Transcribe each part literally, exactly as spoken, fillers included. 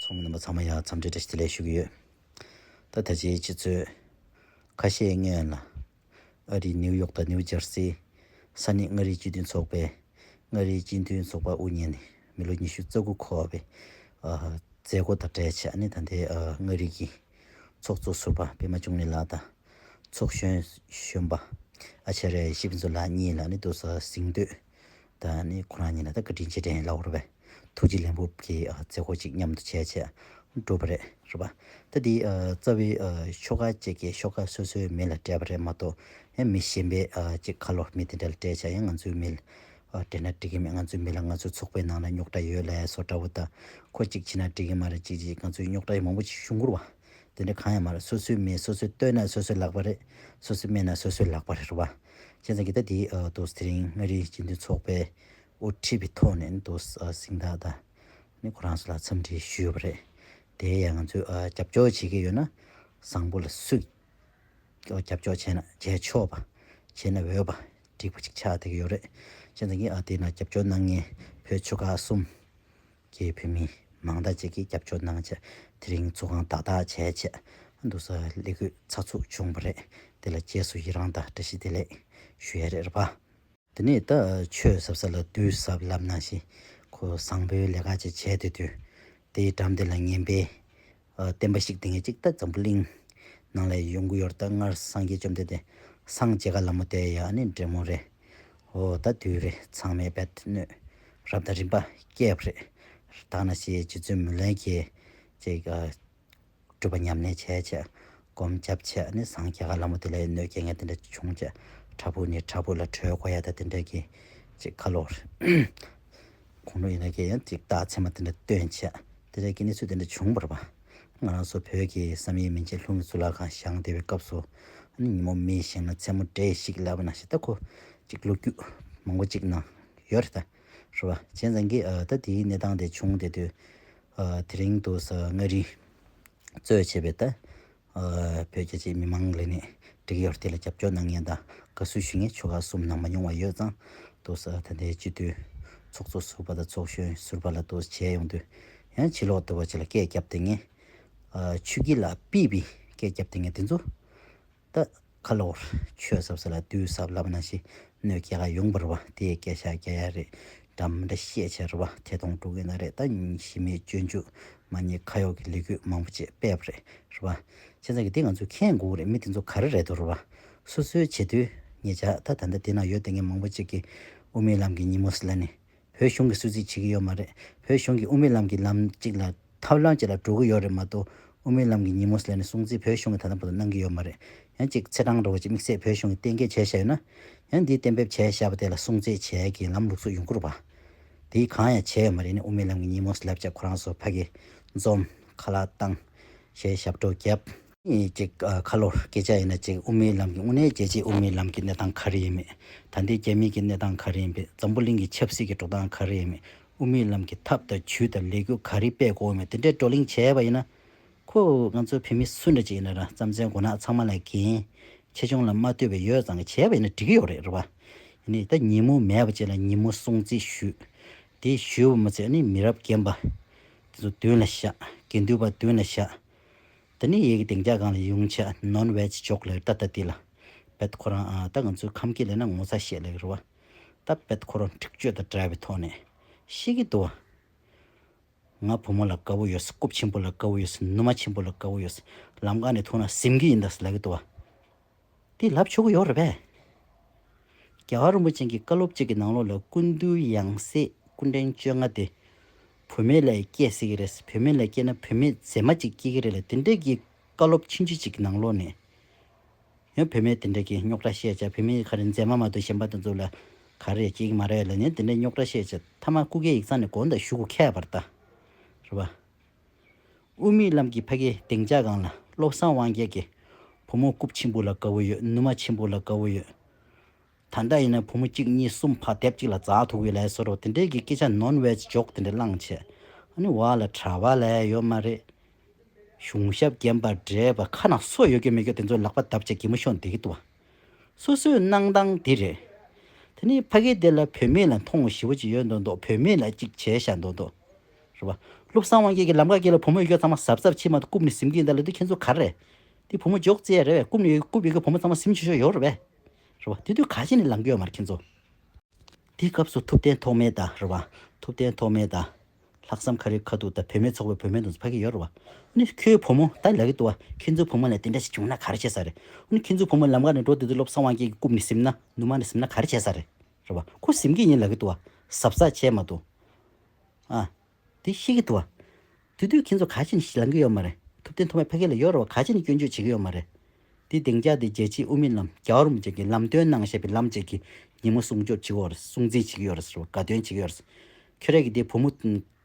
ཚང་མ་རྣམ་པ་ཚང་མ་ཡང་འཚམས་འདྲི་བཀྲ་ཤིས་བདེ་ལེགས་ཞུ་གི་ཡོད། ད་ད་ཆའི་ཆུ་ཚོད་ཁ་ཤས་སྔོན་ལ་ཨ་རིའི་ནིའུ་ཡོག་དང་ནིའུ་ཇར་སི་ས་གནས་མངའ་རིས་སྤྱི་མཐུན་ཚོགས་པའི་མངའ་རིས་སྤྱི་མཐུན་ཚོགས་པ་དབུ་བརྙེས་ནས་མི་ལོ་ཉི་ཤུ་རྩ་དགུ་འཁོར་བའི་ཨ་མཛད་སྒོ་དང་འབྲེལ་བྱས་ནས། ད་ལྟའི་ཨ་མངའ་རིས་ཀྱི་ཚོགས་གཙོ་ཟུར་པ་པད་མ་འབྱུང་གནས་ལགས་དང་ཚོགས་གཞོན་གཞོན་པ་ཨ་ཅཱརྱ་ཡེ་ཤེས་ཕུན་ཚོགས་ལགས་གཉིས་ལ་ནི་དུ་ས་གཟེངས་བསྟོད་དང་ནི་ཁོ་རང་གཉིས་ལ་ད་བཀའ་དྲིན་རྗེས་དྲན་ལབ་དགོས་རེད་པས། ཐུགས་རྗེ་ལེགས་འབུལ་གྱི་ཨ་མཛད་སྒོ་ཅིག་མཉམ་དུ་བྱས་བྱས་གྲུབ་པ་རེད། རེད་པ། ད་འདི་ཨ་རྩ་བའི་ཨ་ཤོག་ཁག་ཅིག་གི་ཤོག་ཁག་སོ་སོའི་མི་ལ་སྤྲད་པ་རེད་མ་གཏོགས། ཡང་མི་གཞན་པའི་ཨ་ཅིག་ཁ་ལོ་མི་དེ་འདྲ་ལ་སྤྲད་བྱས་ཡང་ང་ཚོའི་མི་ལ་ཨ་སྤྲད་ན་འགྲིག་གི་མེད། ང་ཚོའི་མི་ལ་ང་ཚོའི་ཚོགས་པའི་ནང་ལ་རྙོག་དྲ་ཡོད་ལབ་བཟོ་འདྲ་བོ་དང་། ཁོ་གཅིག་བྱས་ན་འགྲིག་གི་མ་རེད། གཅིག་གཅིག་ང་ཚོའི་རྙོག་དྲ་མང་པོ་ཅིག་བྱུང་གི་རེད་པ། དེ་འདྲ་གང་ཡང་མ་རེད། སོ་སོའི་མི་སོ་སོས་བཏོན་ན་སོ་སོའི་ལག་པ་རེད། སོ་སོས་སྨྲས་ན་སོ་སོའི་ལག་པ་རེད། རེད་པ། བྱས་ཙང་གི་ད་འདི་ཨ་དུ་དེ་རིང་མངའ་རིས་སྤྱི་མཐུན་ཚོགས་པའི་དབུ་ཁྲིད་པའི་ཐོག་ནས་དུ་ཨ་གཟེངས་རྟགས་དང་ནི་ཁོ་རང་ཚོ་ལ་འཚམས་འདྲི་ཞུས་པ་རེད། དེ་ཡང་ང་ཚོས་ཨ་རྒྱབ་སྐྱོར་བྱེད་ཀྱི་ཡོད་ན་བཟང་པོ་ལ་སུས་རྒྱབ་སྐྱོར་བྱས་ན་བྱས་ཆོག་པ། བྱས་ན་འོས་པ་འགྲིག་པ་ཅིག་ཆགས་བསྡད་ཀྱི་ཡོད་རེད། བྱས་ཙང་གི་ཨ་དེ་ན་རྒྱབ་སྐྱོར་གནང་མཁན་བོད་ཆོལ་ཁ་གསུམ་གྱི་བོད་མི་མང་དག་ཅིག་གིས་རྒྱབ་སྐྱོར་གནང་བྱས་དེ་རིང་ཚོགས་ཁང་བདག་བདག་བྱས་བྱས་འདུག་ས་ལས་འགུལ་ཚགས་ཚུད་བྱུང་བ་རེད། དེ་ལ་རྗེས་སུ་ཡི་རང་དང་བཀྲ་ཤིས་བདེ་ལེགས་ཞུ་ཡ་རེད། རེད་པ། དེ་ནས་ད་ཆོས་ཟབ་ས་ལ་དུས་ཟབ་ལབ་ནང་བཞིན་ཁོ་བཟང་པོའི་ལས་ཀ་ཅིག་བྱས་བསྡད་དུས་དེའི་འགྲམ་དེ་ལ་ངན་པའི་ཨ་བསྟན་པ་བཤིག་བསྡད་མཁན་ཅིག་ད་འཛམ་བུ་གླིང་ནང་ལ་ཡོང་གི་ཡོད་རེད། ད་སྔར་སངས་རྒྱས་བཅོམ་ལྡན་འདས་སངས་རྒྱས་ཀ་ལ་མོ་དེ་ཡ་ནི་འདྲེ་མོ་རེད། འོ་ད་དུས་རེད། ཚང་མས་རྦད་གནོད་རབ་དང་རིམ་པ་བསྐྱལ་བ་རེད། ད་ནང་བཞིན་རྗེ་བཙུན་མི་ལའི་གིས་ཅིག་ཨ་སྒྲུབ་པ་ཉམས་ལེན་བྱས་བྱས་སྒོམ་རྒྱབ་བྱས་ནི་སངས་རྒྱས་ཀ་ལ་མོ་དེ་ལ་གནོད་སྐྱེལ་མཁན་དེ་འདྲ་བྱུང་བྱས་བྲག་ཕུག་ནས་བྲག་ཕུག་ལ་བྲོས་དགོས་ཡ་ད་དེ་འདྲ་གི་ཅིག་ཁ་ལོ་རེད། ཁོང་ཁྲོ་ཡིན་ན་གི་ཡང་ཅིག་རྟགས་མཚན་མ་དེ་འདྲ་སྟོན་བྱས་དེ་འདྲ་གི་གནས་ཚུལ་དེ་འདྲ་བྱུང་བ་རེད་པ། ང་རང་ཚོ་བོད་ཀྱི་བསམ་ཡས་མན་ཆད་ལྷུན་གྱིས་གཙུག་ལག་ཁང་བཞེངས་བསྡད་པའི་སྐབས་སུ་ཨ་ནི་ཉིན་མོ་མེ་བཞེངས་ན་མཚན་མོ་འདྲེ་ཞིག་ལབ་པ་ནང་བཞིན་ད་ཁོ་ཅིག་ལོ་རྒྱུས་མང་པོ་ཅིག་ནང་ཡོད་རེད་ད། རེད་པ། བྱས་ཙང་གི་ཨ་ད་དེའི་གནས་སྟངས་དེ་བྱུང་བསྡད་དུས་ཨ་དེ་རིང་དུ་ས་མངའ་རིས་གཙོས་བྱས་པའི་ད་ཨ་བོད་རྒྱ་ཆེའི་མི་མང་ལ་ནི་འགྲིག་ཡོད་དེ་ལ་རྒྱབ་སྐྱོར་གནང་མཁན་དང་དགའ་བསུ་ཞུ་མཁན་ཆོལ་ཁ་གསུམ་ནང་མ་ཡོང་བ་ཡོད་ཙང་དུ་ས་ད་ལྟའི་སྤྱི་འཐུས་ཚོགས་གཙོ་ཟུར་པ་དང་ཚོགས་གཞོན་ཟུར་པ་ལ་དུ་བྱས་ཡོང་དུས་ཡང་ཕྱི་ལོགས་དུ་བ་ཅིག་ལ་སྐད་རྒྱབ་བསྡད་མཁན་ཨ་ཆོས་སྐྱིད་ལ་པི་པི་སྐད་རྒྱབ་བསྡད་མཁན་དེ་ཚོ། ད་ཁ་ལོར་ཆོས་ཟབ་ས་ལ་དུས་ཟབ་ལབ་ནང་བཞིན་གནོད་སྐྱེལ་ག་ཡོང་བ་རེད་པ། དེའི་སྐད་ཆ་རྒྱག་ཡ་རེད། འདྲ་མི་འདྲ་བཤད་བྱས་རེད་པ། ཐད་གཏོང་དཀྲུག་གི་ན་རེད། ད་གཞི་མེད་སྐྱོན་བརྗོད་མ་ཉེས་ཁ་གཡོག་གི་ལས་འགུལ་མང་པོ་ཅིག་སྤེལ་བ་རེད། རེད་པ། བྱས་ཙང་གི་དེ་ང་ཚོས་མཁྱེན་དགོས་རེད། མི་དེ་ཚོ་ག་རེ་རེད་འདུག་རེད་པ། སོ་སོའི་བྱེད་དུས་ཉེ་ཆར་ད་ད་ལྟ་དེ་ན་ཡོད་དེ་ངས་མང་པོ་ཅིག་གིས་དབུ་མའི་ལམ་གྱི་ཉིན་མོ་ཟེར་ལ་ནི། བོད་གཞུང་གིས་སུས་རྩིས་བྱེད་ཀྱི་ཡོད་མ་རེད། བོད་གཞུང་གིས་དབུ་མའི་ལམ་གྱི་ལམ་གཅིག་ལ་ཐབས་ལམ་གཅིག་ལ་འགྲོ་གི་ཡོད་རེད་མ་གཏོགས། དབུ་མའི་ལམ་གྱི་ཉིན་མོ་ཟེར་ནས་སྲུང་བརྩི་བོད་གཞུང་གིས་ད་ལྟ་བར་དུ་གནང་གི་ཡོད་མ་རེད། ཡང་གཅིག་ཚེས་གྲངས་འདྲ་བོ་ཅིག་དམིགས་བསལ་བོད་གཞུང་གིས་གཏན་འཁེལ་བྱས་བཞག་ཡོད་ན། ཡང་འདིའི་གཏན་འབེབས་བྱས་བཞག་པ་དེ་ལ་སྲུང་བརྩི་བྱེད་ཀྱི་ལམ་ལུགས་སུ་ཡོང་གི་རེད་པ། དེ་གང་ཡང་བྱས་ཡོད་མ་རེད། ནི་དབུ་མའི་ལམ་གྱི་ཉིན་མོ་ཟེར་ལབ་བྱས་ཁོ་རང་ཚོ་ཕ་གི་འཛོམས་ཁ་ལག་བཏང་། གཞས་ཞབས་བྲོ་བརྒྱབ། ཨེ་ཅིག་ཨ་ཁ་ལོ་སྐད་ཆ་ཡིན་ན་ཅིག་དབུ་མའི་ལམ་གྱི་དངོས་གནས་རྒྱལ་སྤྱིའི་དབུ་མའི་ལམ་གྱི་གནས་སྟངས་ག་རེ་ཡིན་མེད། ད་ལྟའི་རྒྱ་མི་གི་གནས་སྟངས་ག་རེ་ཡིན་པས། འཛམ་བུ་གླིང་གི་ཆབ་སྲིད་ཀྱི་འགྲོ་སྟངས་ག་རེ་ཡིན་མེད། དབུ་མའི་ལམ་གྱི་ཐབས་དང་ཇུས་དང་ལས་འགུལ་ག་རེ་སྤེལ་དགོས་མེད། དེ་འདྲའི་བགྲོ་གླེང་བྱས་པ་ཡིན་ན། ཁོ་ང་ཚོ་བོད་མི་སུ་འདྲ་ཅིག་ཡིན་ན་ར་རྩམ་ཟན་མགོ་ནག་ཚང་མ་ལ་འགན། ཆེ་ཆུང་ལ་མ་ལྟོས་པའི་ཡོད་ཙང་གི་བྱས་པ་ཡིན་ན་འགྲིག་གི་ཡོད་རེད། རེད་པ། ཡིན་ནའི་ད་ཉིན་མོ་མེད་པ་ཅིག་ལ་ཉིན་མོ་སྲུང་བརྩི་ཞུས། དེ་ཞུས་པ་མ་ཚད་ནི་མི་རབས་རྒན་པ་དེ་ཚོ་མདུན་ལ་བཞག་དགེ་འདུན་པ་མདུན་ལ་བཞག་དེ་ནས་ཡ་གི་སྡིངས་ཆ་སྒང་ལ་ཡོང་བྱས་ནོན་ཝེཇ་འཇོག་ལབ་ད་ལྟ་དེ་ལ། རྦད་ཁོ་རང་ཨ་ད་ང་ཚོའི་ཁམས་སྐད་ལབ་ན་ངོ་ཚ་བཤད་ལབ་ཀྱི་རེད་པ། ད་རྦད་ཁོ་རང་འཁྲིག་སྤྱོད་དང་བྲལ་བའི་ཐོག་ནས་བཤད་ཀྱི་འདུག་པ། ང་བུ་མོ་ལ་དགའ་པོ་ཡོད། རྐུབ་ཆེན་པོ་ལ་དགའ་པོ་ཡོད། ནུ་མ་ཆེན་པོ་ལ་དགའ་པོ་ཡོད། ལམ་ཁ་ནས་མཐོང་ན་ཟིན་གྱི་ཡིན་ད་ཟེར་ལབ་ཀྱི་འདུག་པ། དེ་ལབ་ཆོག་གི་ཡོད་རེད་པས། རྒྱལ་བ་རིན་པོ་ཆེ་གི་བཀའ་སློབ་ཅིག་གི་ནང་ལོགས་ལ་ཀུན་འདུས་ཡང་སྲིད་སྐུ་ཕྲེང་བཅོ་ལྔ་དེ་བུད་མེད་ལ་སྐྱེས་སྲིད་ཀྱི་རེད། བུད་མེད་ལ་སྐྱེས་ན་བུད་མེད་མཛེས་མ་ཅིག་སྐྱེ་གི་རེད་ལབ། དེ་འདྲའི་གི་བཀའ་སློབ་ཆུང་ཆུང་ཅིག་གི་ནང་ལོགས་ནས། ཡང་བུད་མེད་དེ་འདྲ་གི་རྙོག་དྲ་བཤད་བྱས། བུད་མེད་ག་རེ་མཛེས་མ་མ་གཏོགས་གཞན་པ་དེ་ཚོ་ལ་ག་རེ་སྐྱེ་གི་མ་རེད་ལབ་ནས་དེ་འདྲའི་རྙོག་དྲ་བཤད་བྱས། མཐའ་མ་སྐུ་སྒེར་ཡིག་ཚང་ནས་དགོངས་དག་ཞུ་དགོས་ཁེལ་བ་རེད་ད། རེད་པ། དབུ་མའི་ལམ་གྱི་ཕ་གིའི་སྡིངས་ཆ་སྒང་ལ་བློ་བཟང་དབང་རྒྱལ་གྱིས་བུ་མོ་རྐུབ་ཆེན་པོ་ལ་དགའ་པོ་ཡོད། ནུ་མ་ཆེན་པོ་ལ་དགའ་པོ་ཡོད། ད་ལྟ་ཡིན་ན་བུ་མོ་གཅིག་གཉིས་གསུམ་ཕར་དེབ་གཅིག་ལ་འཛེག་ཐུབ་ཀྱི་ཡོད་ལབ་བཟོ་འདྲ་དེ་འདྲའི་གི་སྐད་ཆ་ནོན་ཝེཇ་འཇོག་དེ་འདྲ་བླངས་བྱས། ཨ་ནི་བ་ལ་གྲྭ་པ་ལབ་ཡོད་མ་རེད། གཞུང་ཞབས་རྒན་པ་བགྲེས་པ་ཁ་ནང་སོ་ཡོད་ཀྱི་མེད་ཀྱི་དེ་ཚོའི་ལག་པ་བརྡབ་བྱས་གད་མོ་ཤོར་བསྡད་ཀྱི་འདུག་པ། སོ་སོའི་གནང་སྟངས་དེ་རེད། དེ་ནས་ཕ་གི་དེ་ལ་བུད་མེད་ལ་མཐོང་ཞེ་པོ་ཅིག་ཡོད་མདོག་མདོག་བུད་མེད་ལ་ཅིག་བྱས་བཞག་མདོག་མདོག་རེད་བ། བློ་བཟང་དབང་རྒྱལ་གྱི་ལམ་ཁ་དཀྱིལ་ལ་བུ་མོ་ཡོད་རྒྱུ་ཚང་མ་གཟབ་གཟབ་བྱེད་མ་གཏོགས་རྐུབ་ནས་ཟིན་གྱི་ཡིན་ད་ལབ་དུས་ཁྱེད་ཚོ་ག་རེ་རེད། དེ་བུ་མོ་འཇོག་རྩིས་རེད་བས། རྐུབ་ནས་རྐུབ་ཡོད་རྒྱུ་བུ་མོ་ཚང་མ་ཟིན་ཆོག་ཆོག་ཡོད་རེད་བས། རེད་བ། དེ་དུས་ག་ཅི་ནས་ལངས་ཀྱི་ཡོད་མ་རེད་ཁྱེད་ཚོ། དེའི་སྐབས་སུ་ཐུབ་བསྟན་ཐོགས་མེད་དང་རེད་བ། ཐུབ་བསྟན་ཐོགས་མེད་དང་། ལྷག་བསམ་ཁ་རི་ཁ་ཐུག་དང་བུད་མེད་ཚོགས་པའི་བུད་མེད་དེ་ཚོ་ཕ་གི་ཡོད་རེད་བ། ཨ་ནི་ཁྱོད་བུ་མོ་ད་ལབ་ཀྱི་འདུག་བ། ཁྱེད་ཚོའི་བུ་མོ་ལ་དེ་འདྲ་ཞིག་བྱུང་ན་ག་རེ་བྱེད་ས་རེད། ཨ་ནི་ཁྱེད་ཚོའི་བུ་མོ་ལམ་ཁ་ནས་འགྲོ་དུས་དུས་བློ་བཟང་དབང་རྒྱལ་གྱི་རྐུབ་ནས་ཟིན་ན་ནུ་མ་ནས་ཟིན་ན་ག་རེ་བྱེད་ས་རེད། རེད་བ། ཁོ་ཟིན་གྱི་ཡིན་ལབ་ཀྱི་འདུག་བ། གཟབ་གཟབ་བྱས་མ་གཏོགས། ཨ། དེ་ཤེས་ཀྱི་འདུག་བ། དེ་དུས་ཁྱེད་ཚོ་ག་ཅི་ནས་ལངས་ཀྱི་ཡོད་མ་རེད། ཐུབ་བསྟན་ཐོགས་མེད་ཕ་གི་ལ་ཡོད་རེད་བ། ག་ཅི་ནས་སྐྱོན་བརྗོད་བྱེད་ཀྱི་ཡོད་མ་རེད། དེ་སྡིངས་ཆ་དེ་རྒྱལ་སྤྱིའི་དབུ་མའི་ལམ་རྒྱལ་བ་རིན་པོ་ཆེ་གིས་ལམ་སྟོན་གནང་བཞག་པའི་ལམ་ཅིག་གི་ཉིན་མོ་སྲུང་སྐྱོབ་བྱེད་ཀྱི་ཡོད་རེད། སྲུང་བརྩི་བྱེད་ཀྱི་ཡོད་རེད་ཟེར་བ། དགའ་སྟོན་བྱེད་ཀྱི་ཡོད་རེད། ཁྱོད་རང་གིས་དེ་བུ་མོ་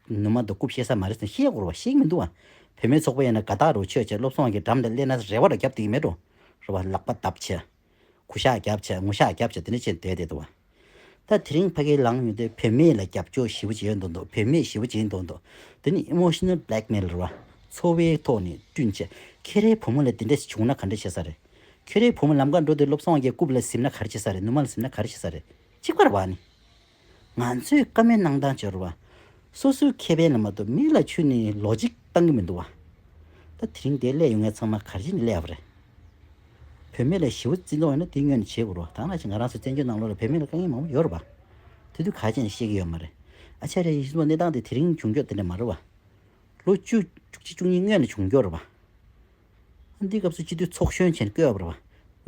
ནུ་མ་དང་རྐུབ་བཤད་ས་མ་རེད་ཟེར་ན་བཤད་དགོས་རེད་བ། བཤད་ཀྱི་མི་འདུག་བ། བུད་མེད་ཚོགས་པ་ཡིན་ན་དགའ་རྟགས་རུ་ཆོད་བྱས་བློ་བཟང་དབང་རྒྱལ་འགྲམ་དུ་སླེབས་ན་རེ་བ་རུ་རྒྱབ་བསྡད་ཀྱི་མེད་འགྲོ། རེད་བ། ལག་པ་བརྡབས་བྱས། གུ་ཤག་རྒྱབ་བྱས་ངུ་ཤག་རྒྱབ་བྱས་དེ་འདྲ་བྱས་བསྡད་བསྡད་འདུག་བ། ད་དེ་རིང་ཕ་གིར་ལངས་ཡོང་དུས་བུད་མེད་ལ་རྒྱབ་སྐྱོར་ཞེ་པོ་ཅིག་ཡོད་མདོག་མདོག་བུད་མེད་ཞེ་པོ་ཅིག་ཡིན་མདོག་མདོག་དེ་ནི་emotional blackmail རེད་བ། འཚོ་བའི་ཐོག་ནས་བསྐྲུན་བྱས། ཁྱེད་རའི་བུ་མོ་ལ་དེ་འདྲ་ཞིག་བྱུང་ན་ག་འདྲ་བྱེད་ས་རེད། ཁྱེད་རའི་བུ་མོ་ལམ་ཁར་འགྲོ་དུས་བློ་བཟང་དབང་རྒྱལ་རྐུབ་ལ་ཟིན་ན་ག་རེ་བྱེད་ས་རེད། ནུ་མ་ལ་ཟིན་ན་ག་རེ་བྱེད་ས་རེད། གཅིག་པ་རེད་བ་ནི། ང་ཚོས་བཀའ་མོལ་གནང་སྟངས་བྱས་རེད་བ། སོ་སོའི་ཁེ་ཕན་ལ་མ་གཏོགས་མི་ལ་ཁྱོན་ནས་ལོ་ཇིག་བཏང་གི་མི་འདུག་བ། ད་དེ་རིང་འདིར་སླེབས་ཡོང་མཁན་ཚང་མ་ག་རེ་བྱས་ནས་སླེབས་པ་རེད། བུད་མེད་ལ་ཞེ་པོ་བརྩི་མདོག་ཡོད་ན་དེ་སྔོན་ནས་བྱེད་དགོས་རེད་བ། ད་ང་ཚོ་ང་རང་ཚོ་བཙན་བྱོལ་ནང་ལོགས་ལ་བུད་མེད་ལ་དཀའ་ངལ་མང་པོ་ཡོད་རེད་བ། དེ་དུས་ག་རེ་བྱས་ནས་བཤད་ཀྱི་ཡོད་མ་རེད། ཨ་ཅག་རེ་ཡིན་ཙང་གནས་སྟངས་དེ་དེ་རིང་བྱུང་རྒྱུ་དེ་འདྲ་མ་རེད་བ། ལོ་བཅུ་བཅུ་གཅིག་བཅུ་གཉིས་སྔོན་ནས་བྱུང་རྒྱུ་རེད་བ། འདི་སྐབས་སུ་སྤྱི་འཐུས་ཚོགས་གཞོན་བྱས་ནས་བསྐོས་པ་རེད་བ།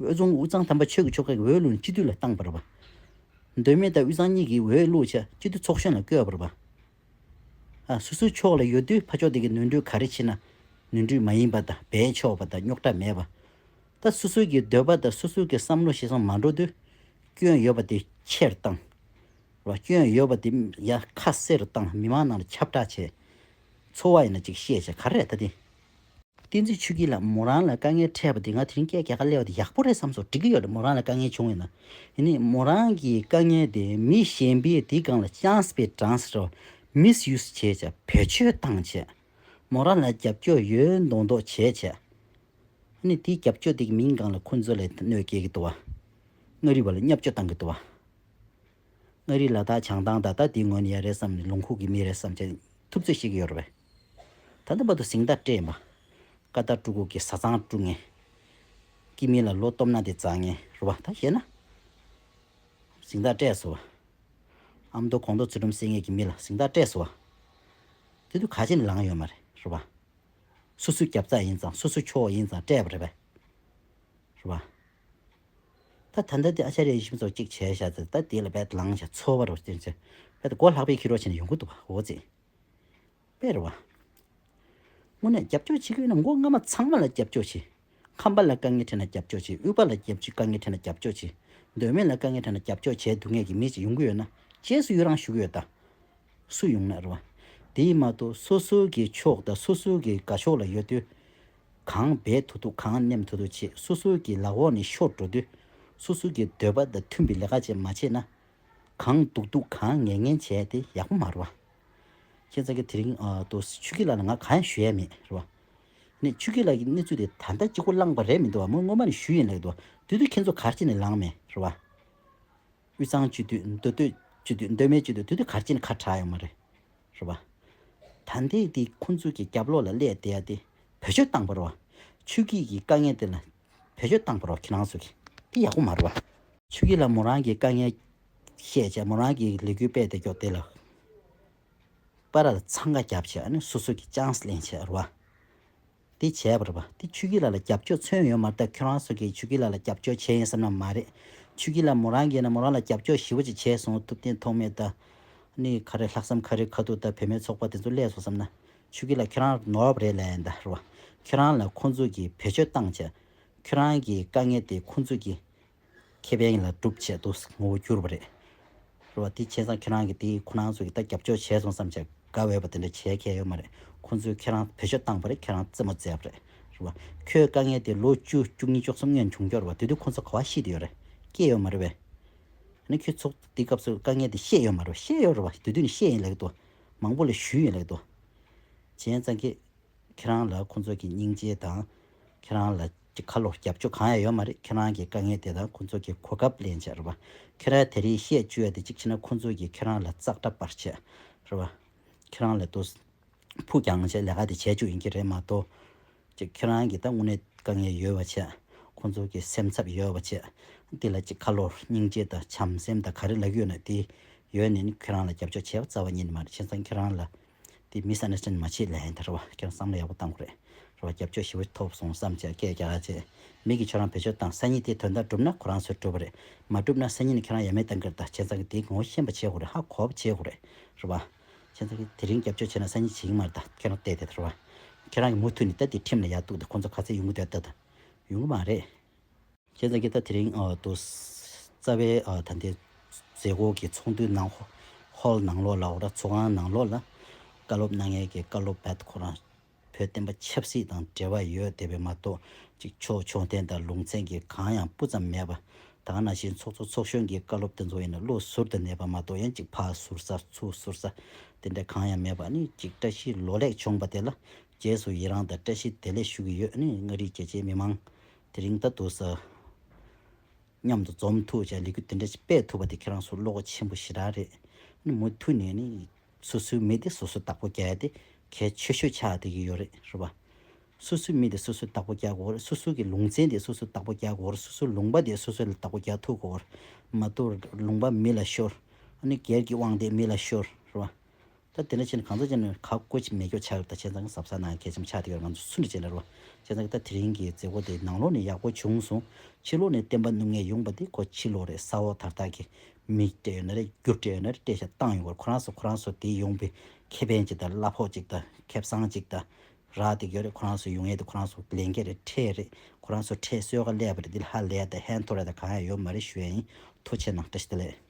དབུས་གཙང་དབུས་གཙང་དམ་པ་ཆོས་ཀྱི་ཆོལ་ཁ་གི་འོས་བླུགས་ནས་སྤྱི་འཐུས་ལ་བཏང་པ་རེད་བ། མདོ་སྨད་དང་དབུས་གཙང་གཉིས་ཀྱི་འོས་བླུགས་བྱས་སྤྱི་འཐུས་ཚོགས་གཞོན་ལ་བསྐོས་པ་རེད་བ། ཨ། སོ་སོའི་ཕྱོགས་ལ་ཡོད་དུས་ཕར་ཕྱོགས་དེ་གི་ནོར་འཁྲུལ་ག་རེ་བྱས་ན། ནོར་འཁྲུལ་མ་ཡིན་པ་དང་འབད་ཆོག་པ་དང་རྙོག་དྲ་མེད་པ། ད་སོ་སོའི་གི་འདོད་པ་དང་སོ་སོའི་གི་བསམ་བློ་ཤེས་སོང་མ་འགྲོ་དུས། སྐྱོན་ཡོད་པ་དེ་ཆེར་བཏང་། རེད་བ། སྐྱོན་ཡོད་པ་དེ་ཡ་ཁ་གསལ་རུ་བཏང་། མི་མང་ནང་ལ་ཁྱབ་བསྒྲགས་བྱས། ཚོར་བ་ཡིན་ན་ཅིག་བཤད་བྱས་ག་རེ་རེད་ད་དེ། བསྟན་འཛིན་ཆོས་སྐྱིད་ལགས་མོ་རང་ལ་དཀའ་ངལ་འཕྲད་པ་དེ་ང་དེ་རིང་སྐད་རྒྱག་ག་སླེབས་པ་དེ་ཡག་པོ་རེད་བསམ་སོང་། འགྲིག་གི་ཡོད་རེད། མོ་རང་ལ་དཀའ་ངལ་བྱུང་ཡོད་ན། ཡིན་ནའི་མོ་རང་གི་དཀའ་ངལ་དེ་མི་གཞན་པས་དེའི་སྒང་ལ་ཅན་སི་པའི་གྲངས་སུ་མིས་ཡུ་སི་བྱས་བྱས་བེད་སྤྱོད་བཏང་བྱས། མོ་རང་ལ་རྒྱབ་སྐྱོར་ཡོད་མདོག་མདོག་བྱས་བྱས། ཨ་ནི་དེའི་རྒྱབ་སྐྱོར་དེ་གི་མིང་སྒང་ལ་ཁོ་ཚོ་ལ་གནོད་སྐྱེལ་གི་འདུག་བ། མངའ་རིས་པ་ལ་བརྙས་བཅོས་བཏང་གི་འདུག་བ། མངའ་རིས་ལ་དྭགས་བྱང་ཐང་དང་ད་དེའི་ངོས་ནས་ཡ་རེད་བསམ་ནས་ལུང་ཁུག་གི་མི་རེད་བསམ་བྱས་ཐུབ་ཚོད་བྱེད་ཀྱི་ཡོད་རེད་པས། ད་ལྟ་བར་དུ་གཟེངས་རྟགས་སྤྲད་ཡིན་པ། ཀ་ཏར་སྤྲུལ་སྐུ་གི་བཟའ་ཚང་སྤྲུལ་མཁན། སྐྱེ་དམན་ལ་ལོ་སྟོབས་ན་དེ་བཟང་ངན་རེད་བ། ད་བཤད་ན། གཟེངས་རྟགས་སྤྲད་སོང་བ། ཨ་མདོ་གོང་མདོ་ཚུལ་ཁྲིམས་སེང་གེ་གི་མི་ལ་གཟེངས་རྟགས་སྤྲད་སོང་བ། དེ་དུས་ག་ཅི་ནས་ལངས་ཡོད་མ་རེད་རེད་བ། སོ་སོའི་རྒྱབ་རྩ་ཡིན་ཙང་སོ་སོའི་ཕྱོགས་ཡིན་ཙང་སྤྲད་པ་རེད་པས། རེད་བ། ད་ད་ལྟ་དེ་ཨ་ཅར་ཡ་ཡེ་ཤེས་མཚོ་གཅིག་བྱས་བཞག་ཚེ་ད་དེ་ལ་བས་ལངས་བྱས་ཚོར་བ་རུ་བསྟན་ཚེ་བས་མགོ་ལྷག་པའི་ཁྱི་རོ་བྱས་ནས་ཡོང་གི་འདུག་བ། འོ་ཙི། དཔེ་རེད་བ། དངོས་གནས་རྒྱབ་སྐྱོར་བྱེད་ཀྱི་ཡོད་ན་མགོ་རྔ་མ་ཚང་མ་ལ་རྒྱབ་སྐྱོར་བྱེད། ཁམས་པ་ལ་དཀའ་ངལ་འཕྲད་ན་རྒྱབ་སྐྱོར་བྱེད། དབུས་པ་ལ་རྒྱབ་སྐྱོར་དཀའ་ངལ་འཕྲད་ན་རྒྱབ་སྐྱོར་བྱེད། མདོ་སྨད་ལ་དཀའ་ངལ་འཕྲད་ན་རྒྱབ་སྐྱོར་བྱས་འདུག་མཁན་གྱི་མི་ཅིག་ཡོང་གི་ཡོད་ན་རྗེས་སུ་ཡི་རང་ཞུ་གི་ཡོད་ད། སུ་ཡོང་ན་རེད་བ། དེ་མ་གཏོགས་སོ་སོ་གི་ཕྱོགས་དང་སོ་སོ་གི་དགའ་ཕྱོགས་ལ་ཡོད་དུས། གང་འབད་ཐུབ་ཐུབ་གང་ནེམ་ཐུབ་ཐུབ་བྱེད། སོ་སོ་གི་ལག་འོག་ནས་ཤོར་འགྲོ་དུས། སོ་སོ་གི་འདོད་པ་དང་མཐུན་པའི་ལས་ཀ་ཅིག་མ་བྱས་ན། གང་སྡུག་སྡུག་གང་ངན་ངན་བྱས་ཏེ་ཡག་པོ་མ་རེད་བ། ཁྱེད་ཚོ་གི་དེ་རིང་ཨ་ཏོ་ཆོས་སྐྱིད་ལགས་ལ་ང་གང་ཡང་ཞུ་ཡ་མེད་རེད་བ། ནས་ཆོས་སྐྱིད་ལགས་ཀྱི་གནས་ཚུལ་དེ་ད་ལྟ་གཅིག་པོ་བླངས་པ་རེད་མི་འདུག་བ། མོ་སྔོན་མ་ནས་ཞུས་ཡིན་ལབ་འདུག་བ། དེ་དུས་ཁྱེད་ཚོ་ག་རེ་བྱས་ནས་ལངས་མེད་རེད་བ། དབུས་གཙང་སྤྱི་འཐུས་མདོ་སྟོད་སྤྱི་འཐུས་མདོ་སྨད་སྤྱི་འཐུས་དེ་དུས་ག་རེ་བྱས་ནས་ཁ་གྲག་ཡོད་མ་རེད། རེད་བ། ད་ལྟའི་དེ་ཁོང་ཚོ་གི་རྒྱབ་ལོགས་ལ་སླེབས་བསྡད་ཡ་དེ་བེད་སྤྱོད་བཏང་པ་རེད་བ། ཆོས་སྐྱིད་ཀྱི་དཀའ་ངལ་དེ་ལ་བེད་སྤྱོད་བཏང་པ་རེད་བ་ཁྱེད་རང་ཚོ་གི། དེ་ཡག་པོ་མ་རེད་བ། ཆོས་སྐྱིད་ལ་མོ་རང་གི་དཀའ་ངལ་བཤད་བྱས་མོ་རང་གི་ལས་འགུལ་སྤེལ་བསྡད་ཀྱོག་དེ་ལ། པ་ར་ལ་འཚང་ཁ་རྒྱབ་བྱས་ཨ་ནི་སོ་སོ་གི་ཅན་སི་ལེན་བྱས་རེད་བ། དེ་བྱས་པ་རེད་བ། དེ་ཆོས་སྐྱིད་ལགས་ལ་རྒྱབ་སྐྱོར་མཚོན་ཡོད་མ་རེད། ད་ཁྱོད་རང་ཚོ་གིས་ཆོས་སྐྱིད་ལགས་ལ་རྒྱབ་སྐྱོར་བྱས་ཡིན་བསམ་ན་མ་རེད། ཆོས་སྐྱིད་ལགས་མོ་རང་གིས་ན་མོ་རང་ལ་རྒྱབ་སྐྱོར་ཞེ་པོ་ཅིག་བྱས་སོང་། ཐུབ་བསྟན་ཐོགས་མེད་ད། ནི་ག་རེ་ལྷག་བསམ་ཁ་རི་ཁ་ཐུག་ད་བུད་མེད་ཚོགས་པ་དེ་ཚོ་སླེབས་སོང་བསམ་ན། ཆོས་སྐྱིད་ལགས་ཁྱོད་རང་ནོར་བ་རེད་ལབ་ཡིན་ད་རེད་བ། ཁྱོད་རང་ལ་ཁོང་ཚོ་གིས་བེད་སྤྱོད་བཏང་བྱས། ཁྱོད་རང་གི་དཀའ་ངལ་དེ་ཁོང་ཚོ་གིས་ཁེ་ཕན་ལ་སྒྲུབ་བྱས་འདུག་ངོ་བོ་བསྒྱུར་བ་རེད། རེད་བ། དེ་བྱས་ཙང་ཁྱོད་རང་གིས་དེ་ཁོ་རང་ཚོ་གིས་ད་རྒྱབ་སྐྱོར་བྱས་སོང་བསམ་བྱས་དགའ་འོས་པ་དེ་འདྲ་བྱས་ཁེལ་ཡོད་མ་རེད། ཁོང་ཚོས་ཁྱེད་རང་བེད་སྤྱོད་བཏང་བ་རེད། ཁྱེད་རང་རྩེད་མོ་རྩེས་པ་རེད། རེད་བ། ཁྱོད་དཀའ་ངལ་དེ་ལོ་བཅུ་བཅུ་གཉིས་བཅུ་གསུམ་སྔོན་བྱུང་ཡོད་རེད་བ། དེ་དུས་ཁོང་ཚོ་ག་བ་ཤི་བསྡད་ཡོད་རེད། སྐྱེས་ཡོད་མ་རེད་བས། ཨ་ནི་ཁྱོད་ཚོ་དེ་སྐབས་སུ་དཀའ་ངལ་དེ་ཤེས་ཡོད་མ་རེད་བ། ཤེས་ཡོད་རེད་བ། དེ་དུས་ནས་ཤེས་ཡིན་ལབ་ཀྱི་འདུག་མང་པོ་ལ་ཞུས་ཡིན་ལབ་ཀྱི་འདུག་བྱས་ཙང་གི་ཁྱེད་རང་ལ་ཁོང་ཚོ་གི་སྙིང་རྗེ་དང་། ཁྱེད་རང་ལ་ཁ་ལོ་རྒྱབ་སྐྱོར་གང་ཡང་ཡོད་མ་རེད། ཁྱེད་རང་གི་དཀའ་ངལ་དེ་དང་ཁོང་ཚོ་གི་གོ་སྐབས་ལེན་བྱས་རེད་བ། ཁྱེད་རང་དེ་རིང་བཤད་བཅུག་ཡ་དེ་གཅིག་བྱས་ན་ཁོང་ཚོ་གིས་ཁྱེད་རང་ལ་ཙག་སྒྲ་སྤར་བྱས་རེད་བ། ཁྱེད་རང་ལ་དུ་ ཕུགས་རྒྱང་བྱས་ལས་ཀ་དེ་བྱས་བཅུག་ཡིན་གྱི་རེད་མ་གཏོགས། ཅིག་ཁྱེད་རང་གིས་ད་དངོས་གནས་དཀའ་ངལ་ཡོད་པ་བྱས། ཁོང་ཚོ་གི་སེམས་འཚབ་ཡོད་པ་བྱས། དེ་ལ་ཅིག་ཁ་ལོ་སྙིང་རྗེ་དང་བྱམས་སེམས་དང་ག་རེ་ལབ་ཡོད་ན་དེ་ཡོད་ནས་ནི་ཁྱེད་རང་ལ་རྒྱབ་སྐྱོར་བྱས་པ་རྩ་བ་ཉིད་ནས་མ་རེད། བྱས་ཙང་ཁྱེད་རང་ལ་དེ་མི་སི་ཨན་ཌར་སི་ཊེན་མ་བྱེད་ལབ་ཡིན་ད་རེད་བ། ཁྱེད་རང་བསམ་བློ་ཡག་པོ་བཏང་དགོས་རེད། རེད་བ། རྒྱབ་སྐྱོར་ཞེ་པོ་ཐོབ་སོང་བསམ་བྱས་སྐད་རྒྱག་བྱས། མི་གིས་ཁྱོད་རང་བེད་སྤྱོད་བཏང་། སང་ཉིན་དེ་དོན་དག་འགྲུབ་ན་ཁོ་རང་ཚོས་འགྲུབ་པ་རེད། མ་འགྲུབ་ན་སང་ཉིན་ནི་ཁྱེད་རང་ཡ་མེད་བཏང་གི་རེད། ད་བྱས་ཙང་གི་དེ་ངོ་ཤེས་པ་བྱེད་དགོས་རེད། ཧ་གོ་བ་བྱེད་དགོས་རེད། རེད་བ། བྱས་ཙང་གི་དེ་རིང་རྒྱབ་སྐྱོར་བྱས་ན་སང་ཉིན་བྱེད་ཀྱི་མ་རེད། ད་ཁྱེད་རང་བལྟས་ཏེ་ད་རེད་བ། ཁྱེད་རང་གིས་མུ་མཐུད་ནས་ད་དེ་ཁྲིམས་ལ་ཡར་གཏུགས་ཏེ་ཁོང་ཚོ་ག་ཚོད་ཡོང་གི་འདུག་ལྟ་ད། ཡོང་གི་མ་རེད། བྱས་ཙང་གི་ད་དེ་རིང་ཨ་དུ་རྩ་བའི་ཨ་ད་ལྟའི་མཛད་སྒོ་གི་ཚོགས་འདུའི་ནང་ཧོ་ཧོལ་ནང་ལོགས་ལ། འོ་ར་ཚོགས་ཁང་ནང་ལོགས་ལ་བཀའ་སློབ་གནང་མཁན་གྱི་བཀའ་སློབ་པ་ཁོ་རང་བོད་བསྟན་པ་ཆབ་སྲིད་དང་འབྲེལ་བ་ཡོད་བསྡད་པའི་མ་གཏོགས། ཅིག་ཕྱོགས་ཕྱོགས་འཐེན་དང་ལུང་ཚན་གྱི་གང་ཡང་སྤུ་ཙམ་མེད་པ། ད་ག་ནང་བཞིན་ཚོགས་གཙོ་ཚོགས་གཞོན་གྱི་བཀའ་སློབ་དེ་ཚོ་ཡིན་ན་བློ་ཟུར་དུ་གནས་པ་མ་གཏོགས། ཡང་ཅིག་ཕར་ཟུར་ས་ཚུར་ཟུར་ས་དེ་འདྲ་གང་ཡང་མེད་པ། ནི་ཅིག་བཀྲ་ཤིས་ལོ་ལེགས་བྱུང་བ་དེ་ལ་རྗེས་སུ་ཡི་རང་དང་བཀྲ་ཤིས་བདེ་ལེགས་ཞུ་གི་ཡོད། ནི་མངའ་རིས་རྒྱལ་སྤྱིའི་མི་མང་དེ་རིང་ད་དུ་ས་མཉམ་དུ་འཛོམས་ཐུབ་བྱས་ལས་འགུལ་དེ་འདྲ་ཞིག་སྤེལ་ཐུབ་པ་དེ་ཁྱེད་རང་ཚོ་བློ་ཁོག་ཆེན་པོ་ཞེ་དྲག་རེད། ནི་མུ་མཐུད་ནས་ནི་སོ་སོའི་མི་དེ་སོ་སོས་བདག་པོ་རྒྱག་ཡ་དེ་གལ་ཆེ་ཤོས་ཆགས་བསྡད་ཀྱི་ཡོད་རེད། རེད་བ། སོ་སོའི་མི་དེ་སོ་སོས་བདག་པོ་རྒྱག་དགོས་རེད། སོ་སོ་གི་ལུང་ཚན་དེ་སོ་སོས་བདག་པོ་རྒྱག་དགོས་རེད། སོ་སོའི་ལུང་པ་དེ་སོ་སོས་བདག་པོ་རྒྱག་ཐུབ་དགོས་རེད། མ་གཏོགས་ལུང་པ་མི་ལ་ཤོར། ཨ་ནི་སྒེར་གྱི་དབང་དེ་མི་ལ་ཤོར། རེད་བ། ད་དེ་འདྲ་བྱས་ནས་གང་ཚ་བྱས་ནས་ཁག་པོ་ཅིག་མེད་སྐྱོ་ཆགས་ཡོད། ད་བྱས་ཙང་གི་གཟབ་གཟབ་གནང་གལ་ཆེན་པོ་ཆགས་བསྡད་ཡོད། ང་ཚོ་སུ་འདྲ་བྱས་ན་རེད་བ། བྱས་ཙང་གི་ད་དེ་རིང་གི་མཛད་སྒོ་དེ་ནང་ལོགས་ནས་ཡག་པོ་བྱུང་སོང་། ཕྱི་ལོགས་ནས་བསྟན་པ་སྣུབ་མཁན་ཡོང་པ་དེ་ཁོ་ཕྱི་ལོགས་རེད། ས་འོག་དར་ཐག་གི་མི་སྤྲད་ཡོད་ན་རེད། རྒྱུ་སྤྲད་ཡོད་ན་རེད། སྤྲད་ཤག་བཏང་ཡོང་གི་རེད། ཁོ་རང་ཚོ་ཁོ་རང་ཚོ་དེ་ཡོང་པའི་ཁེ་ཕན་ཅིག་དང་གླ་ཕོགས་ཅིག་དང་ཁེ་བཟང་ཅིག་དང་རག་བསྡད་ཀྱི་ཡོད་རེད། ཁོ་རང་ཚོ་ཡོང་ཡས་དེ་ཁོ་རང་ཚོ་ལས་འགན་རེད། ཁྲལ་རེད། ཁོ་རང་ཚོ་ཁྲལ་གསོལ་ག་སླེབས་པ་རེད། འདི་ལ་ཧ་ལས་དང་ཕན་ཐོགས་རེད་དང་གང་ཡང་ཡོད་མ་རེད་ཞུ་ཡ་ཡིན། ཐུགས་རྗེ་གནང་། བཀྲ་ཤིས་བདེ་ལེགས།